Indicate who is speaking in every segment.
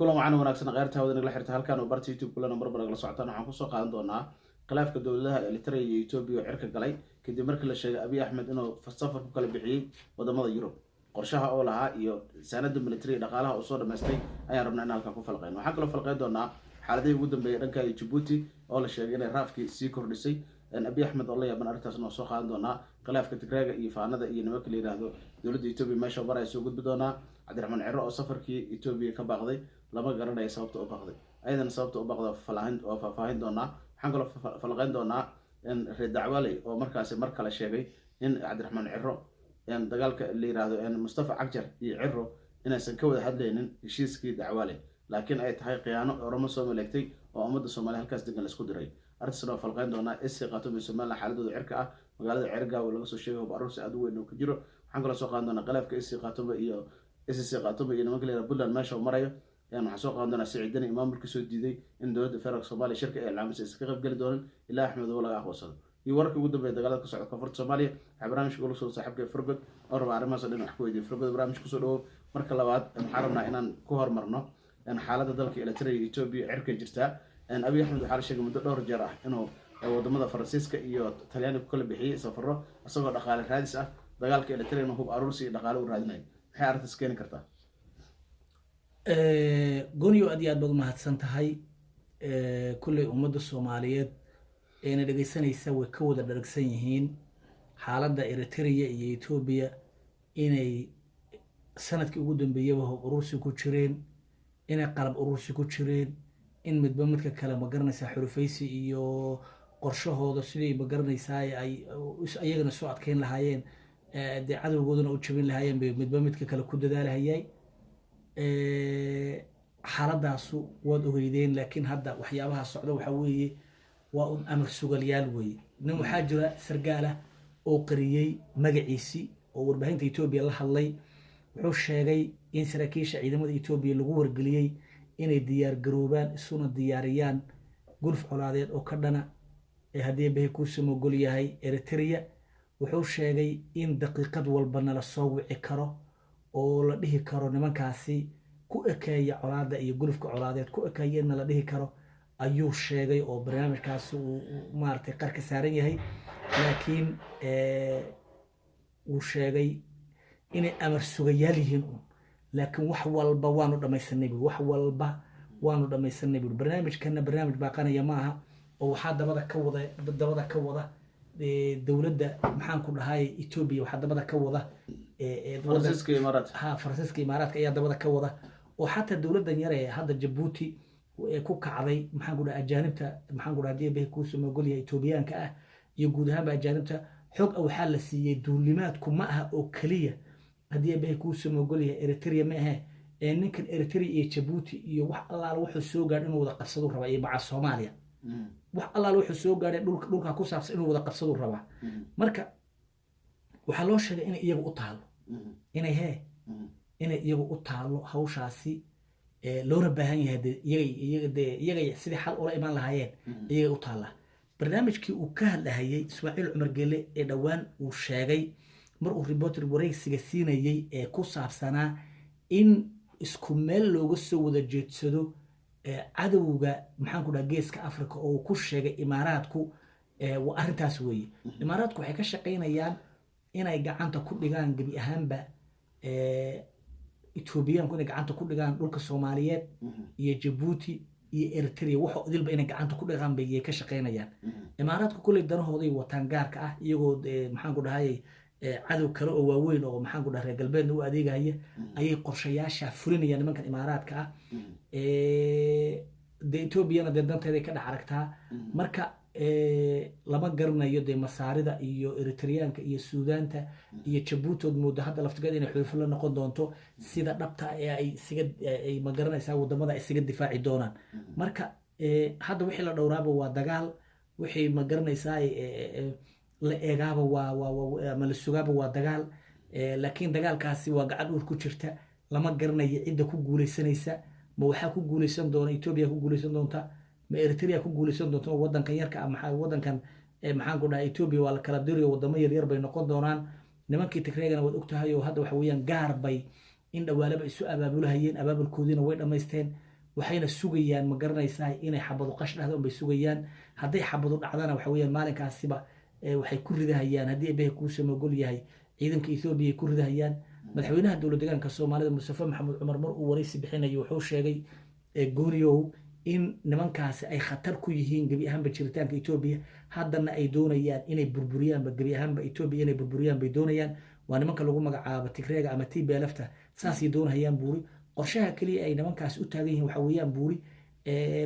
Speaker 1: Kulan wacan wanaagsan, kheyrta hawada nagala xirta halkan oo barta YouTube kulana marba nagala socotaan. Waxaan kusoo qaadan doonaa khilaafka dowladaha Eritrea iyo Etoobiya oo cirka galay kadib markii la sheegay Abiy Axmed inuu safar ku kala bixiyey wadamada Yurub. Qorshaha oo lahaa iyo saanada military, dhaqaalaha uu soo dhamaystay ayaan rabnaa in halkan ku falqeyno. Waxaan kaloo falqeyn doonaa xaaladihii ugu dambeeyay dhanka Jabuuti oo la sheegay inay raafkii sii kordhisay, Abiy Axmed oo la yaaban arrintaasna waa soo qaadan doonaa. Khilaafka Tigreega iyo Faanada iyo nimanka la yidhaahdo dowladda Etoobiya meesha maraya soo gudbi doonaa. Cabdiraxmaan Ciro oo safarkii Etoobiya ka baaqday, lama garanayo sababta u baaqday, ayadana sababta u baaqda waa faahfaahin doonaa. Waxaan kaloo falqeyn doonaa reer Dacwaley oo markaasi mar kale sheegay in Cabdiraxmaan Ciro dagaalka la yiraahdo Mustafa Cagjar iyo Ciro inaysan ka wada hadlaynin heshiiskii Dacwale, laakiin ay tahay khiyaano Oromo soo maleegtay oo ummadda Soomaaliya halkaas degan laisku diray. Arrintaasna waa falqeyn doonaa. SC Khaatumo iyo Somaliland xaaladooda cirka ah, magaalada Ceergaawo laga soo sheegay hub aruursi aad u weyn oo ka jiro. Waxaan kaloo soo qaadan doonaa khilaafka SC Khaatumo iyo SC Khaatumo iyo nimanka la yiraahdo Puntland meesha uu marayo. Waxaan soo qaadan doonaa Siciid Deni, maamulkii soo diiday in dowladda federaalka Soomaaliya shirka ay iclaamisay iska qayb geli doonin ilaa Axmed laga aqoonsado, iyo wararkii ugu dambeeya dagaalada ka socda koonfurta Soomaaliya. Waxaa barnaamijka ula soo saaxiibka Fargod oo raba arrimahaas oo dhan wax ku weydiiyo. Fargod, barnaamij kusoo dhawow. Marka labaad, waxaan rabnaa inaan ku horumarno xaaladda dalka Eritrea iyo Etoobiya cirka jirtaa. Abiy Axmed waxaa la sheegay muddo dhowr jeer ah inuu wadamada Faransiiska iyo Talyaaniga ku kala bixiyey safaro isagoo dhaqaale raadis ah, dagaalka Eritreana hub aruursi iyo dhaqaale u raadinayo. Maxay arrintaas keeni kartaa?
Speaker 2: Goniyo, aad iyo aad baad umahadsan tahay. Kulley ummadda Soomaaliyeed eena dhegeysanaysa way ka wada dharagsan yihiin xaaladda Eritrea iyo Etoobiya, inay sanadkii ugu dambeeyaba hub urursi ku jireen, inay qalab urursi ku jireen, in midba midka kale, ma garanaysaa, xulufaysi iyo qorshahooda sidii, ma garanaysaa, ay iyagana soo adkeyn lahaayeen, dee cadowgoodana u jabin lahaayeen bay midba midka kale ku dadaalahayay. Xaaladaasu waad ogeydeen, laakiin hadda waxyaabaha socda waxaa weeye waa un amar sugalyaal weeye. Nin waxaa jira sargaalah oo qariyey magaciisii oo warbaahinta Etoobiya la hadlay. Wuxuu sheegay in saraakiisha ciidamada Etoobiya lagu wargeliyey inay diyaar garoobaan, isuna diyaariyaan gulf colaadeed oo ka dhana ee haddii bahi kuu samogol yahay Eritrea. Wuxuu sheegay in daqiiqad walba nala soo wici karo oo la dhihi karo nimankaasi ku ekeeya colaadda iyo gulufka colaadeed ku ekeeyana la dhihi karo ayuu sheegay, oo barnaamijkaasi uu maaragtay qarka saaran yahay. Laakiin uu sheegay inay amar sugayaal yihiin un, laakiin wax walba waanu dhamaysanay bui, wax walba waanu dhamaysanay bui. Barnaamijkana barnaamij baaqanaya ma aha, oo waxaa dabada ka wada dowladda, maxaan ku dhahay, Etoobiya. Waxaa dabada ka wada
Speaker 1: Faransiiska, Imaaraadka.
Speaker 2: Ha, Faransiiska, Imaaraadka ayaa dabada ka wada, oo xataa dowladdan yar ee hadda Jabuuti ee ku kacday, maxaan ku dhahay, ajaanibta, maxaan ku dhahay, haddii bahi kuu samogolyahay, Etoobiyaanka ah iyo guud ahaanba ajaanibta xog ah waxaa la siiyey. Duulimaadku ma aha oo keliya haddii bahi kuu samogolyahay Eritrea, ma ahe ee ninkan Eritrea iyo Jabuuti iyo wax allaala wuxuu soo gaadhay inuu wada qabsaduu rabaa, iyo maca Soomaaliya wax allaala wuxuu soo gaadhay dhulka dhulkaa ku saabsan inuu wada qabsaduu rabaa. Marka waxaa loo sheegay inay iyagu u taalo, inay hee inay iyagu u taalo hawshaasi, loona baahan yahay de iyaga dee iyagay sidii xal ula imaan lahaayeen iyagay u taallaa. Barnaamijkii uu ka hadlahayey Ismaaciil Cumar Gele ee dhowaan uu sheegay mar uu reporter wareysiga siinayey ee ku saabsanaa in isku meel looga soo wada jeedsado cadowga, maxaan ku dhaha, Geeska Africa, oo uu ku sheegay Imaaraadku, waa arrintaas weeye. Imaaraadku waxay ka shaqaynayaan inay gacanta ku dhigaan gebi ahaanba Etoobiyaanku, inay gacanta ku dhigaan dhulka Soomaaliyeed iyo Jabuuti iyo Eritrea, waxoo idilba inay gacanta ku dhigaan bay ka shaqaynayaan Imaaraadku. Kulley danahooday wataan gaarka ah, iyagoo maxaan ku dhahay, cadow kale oo waaweyn oo, maxaan ku dhahay, reer galbeedna u adeegaya ayay qorshayaasha fulinayaan nimankan Imaaraadka ah. Dee Etoobiyana dee danteeday ka dhex aragtaa. Marka lama garanayo dee Masaarida iyo Eritreyaanka iyo Suudaanta iyo Jabuuti ood moodo hadda laftigeeda inay xulufo la noqon doonto, sida dhabta ee ay isaga ay, ma garanaysaa, wadamada ay isaga difaaci doonaan. Marka hadda wixii la dhowraaba waa dagaal, wixii, ma garanaysaa, la eegaaba waa ama la sugaaba waa dagaal. Laakiin dagaalkaasi waa gacan uur ku jirta. Lama garanayo cidda ku guuleysanaysa. Ma waxaa ku guuleysan doona Etoobiya ku guuleysan doonta, ma Eritrea ku guuleysan doonta? Wadankan yarka ah, maxaa wadankan maxaan ku dhahay, Etoobiya waa la kala dirayo, wadamo yaryar bay noqon doonaan. Nimankii Tigreegana waad ogtahay oo hadda waxa weeyaan gaar bay in dhawaalaba isu abaabulahayeen, abaabulkoodiina way dhammaysteen. Waxayna sugayaan, ma garanaysaa, inay xabadu qash dhahdo unbay sugayaan. Hadday xabadu dhacdana, waxa weeyaan maalinkaasiba waxay ku ridahayaan, haddii Eebbaha kuusama ogol yahay, ciidanka Ethoobiya ay ku ridahayaan. Madaxweynaha dowlad deegaanka Soomaalida Mustafa Maxamuud Cumar mar uu waraysi bixinayo wuxuu sheegay, Gooniyow, in nimankaasi ay khatar ku yihiin gebi ahaanba jiritaanka Etoobiya, haddana ay doonayaan inay burburiyaanba gebi ahaanba Etoobiya, inay burburiyaan bay doonayaan. Waa nimanka lagu magacaabo Tigreega ama TPLF-ta, saasay doonayaan buuri. Qorshaha keliya ay nimankaasi u taagan yihiin waxa weeyaan buuri,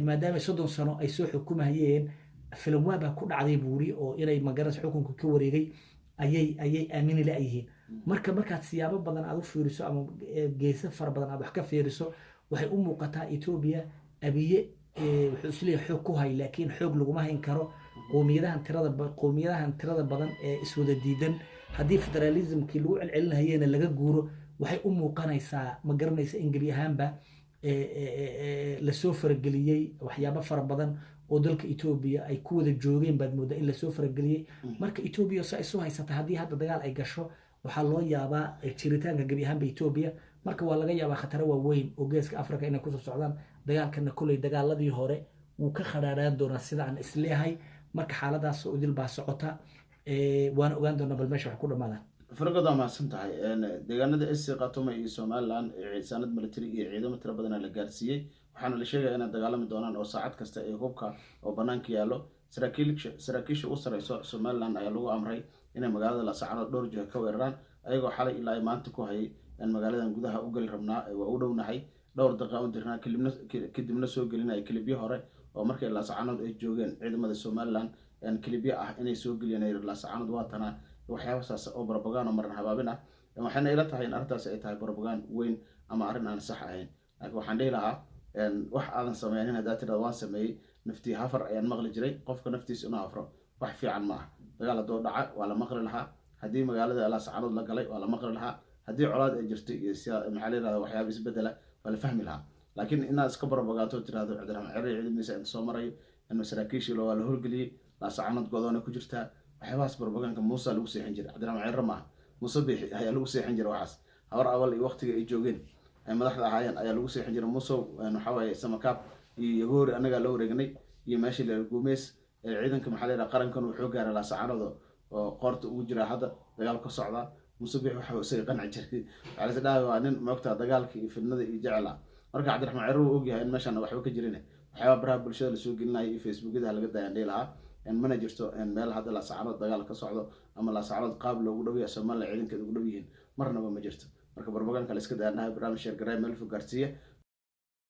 Speaker 2: maadaama 30 sano ay soo xukumahayeen, filimwaa baa ku dhacday buuri, oo inay magaras xukunka ka wareegay ayay aamini la-yihiin. Marka markaad siyaabo badan aad u fiiriso ama geeso fara badan aad wax ka fiiriso, waxay u muuqataa Etoobiya Abiye wuxuu isleeyahay xoog ku hay, laakiin xoog laguma hayn karo qowmiyadahan tirada badan ee iswada diidan. Haddii federalismkii lagu celcelinahayena laga guuro, waxay u muuqanaysaa, ma garanaysa, in gebi ahaanba lasoo farageliyey waxyaabo fara badan oo dalka Etoobiya ay ku wada joogeen baad moodaa in lasoo farageliyey. Marka Etoobiya saa isu haysata, haddii hadda dagaal ay gasho, waxaa loo yaabaa jiritaanka gebi ahaanba Etoobiya. Marka waa laga yaabaa khataro waaweyn oo geeska Africa inay kusoo socdaan. Dagaalkana koley dagaaladii hore wuu ka khadhaadhaan doonaa sida aan isleeyahay. Marka xaaladaas oo idil baa socota, waana ogaan doonaa bal meesha wax ku dhamaadaan.
Speaker 1: Fargood, waa mahadsan tahay. Deegaanada SSC Khaatumo iyo Somaliland saanad military iyo ciidamo tiro badana la gaarsiiyey, waxaana la sheegaya inay dagaalami doonaan oo saacad kasta ee hubka oo banaanka yaallo. Saraakiisha ugu sareyso Somaliland ayaa lagu amray inay magaalada Laascaanood dhowr jiho ka weeraraan, ayagoo xalay ilaa ay maanta ku hayay in magaaladan gudaha u geli rabnaa, waa u dhownahay, dhowr daqiiqa u dirnaa, kadibna soo gelinaya kilibyo hore oo markay Laascaanood ay joogeen ciidamada Somaliland, kilibyo ah inay soo geliyeen Laascaanood waa tanaa, waxyaabasaas oo propaganda oo maran habaabin ah. Waxayna ila tahay in arrintaasi ay tahay propaganda weyn ama arrin aan sax ahayn, laakiin waxaan dhihi lahaa wax aadan sameynin haddaad tirahdo waan sameeyey, naftii hafar ayaan maqli jiray. Qofka naftiisa inuu hafro wax fiican ma aha. Dagaal hadduu dhaca waa la maqli lahaa, haddii magaalada Laascaanood la galay waa la maqli lahaa, haddii colaad ay jirto iyo maxaa la yirahda waxyaaba isbedela waa la fahmi lahaa. Laakiin inaad iska propagando tirahdo Cabdiraxmaan Cere ciidamadiisa inta soo marayo in saraakiishii waa la howlgeliyey, Laascaanood godoona ku jirtaa, waxyaabahaas propaganda Muuse lagu seexin jiray, Cabdiraxmaan Cere maaha, Muuse Biixi ayaa lagu seexin jiray. Waxaas Habar Awal iyo waqtiga ay joogeen ay madaxda ahaayeen ayaa lagu seexin jiray. Muuse waxaa waaye Samakaab iyo Yagoori annagaa la wareegnay iyo meeshii la Gumeys, ciidanka maxaa la yidhaha qarankan wuxuu gaaray Laascaanood oo qoorta ugu jiraa, hadda dagaal ka socda. Muuse Biixi waxa isaga qanci jiray, waxaa la dhahay waa nin moogtaa dagaalka iyo fidnada iyo jecel ah. Marka Cabdiraxmaan Cere wuu ogyahay in meeshaan waxba ka jirin. Waxyaaba baraha bulshada lasoo gelinayo iyo Facebookyada laga daayaan dhihi lahaa. Mana jirto meel hadda Laascaanood dagaal ka socdo ama Laascaanood qaab loogu dhow yahay, Somaliland ciidankeeda ugu dhow yihiin, marnaba ma jirto. Marka propaganda la iska daanahay. Barnaamij share garay, meel fog gaarsiiya.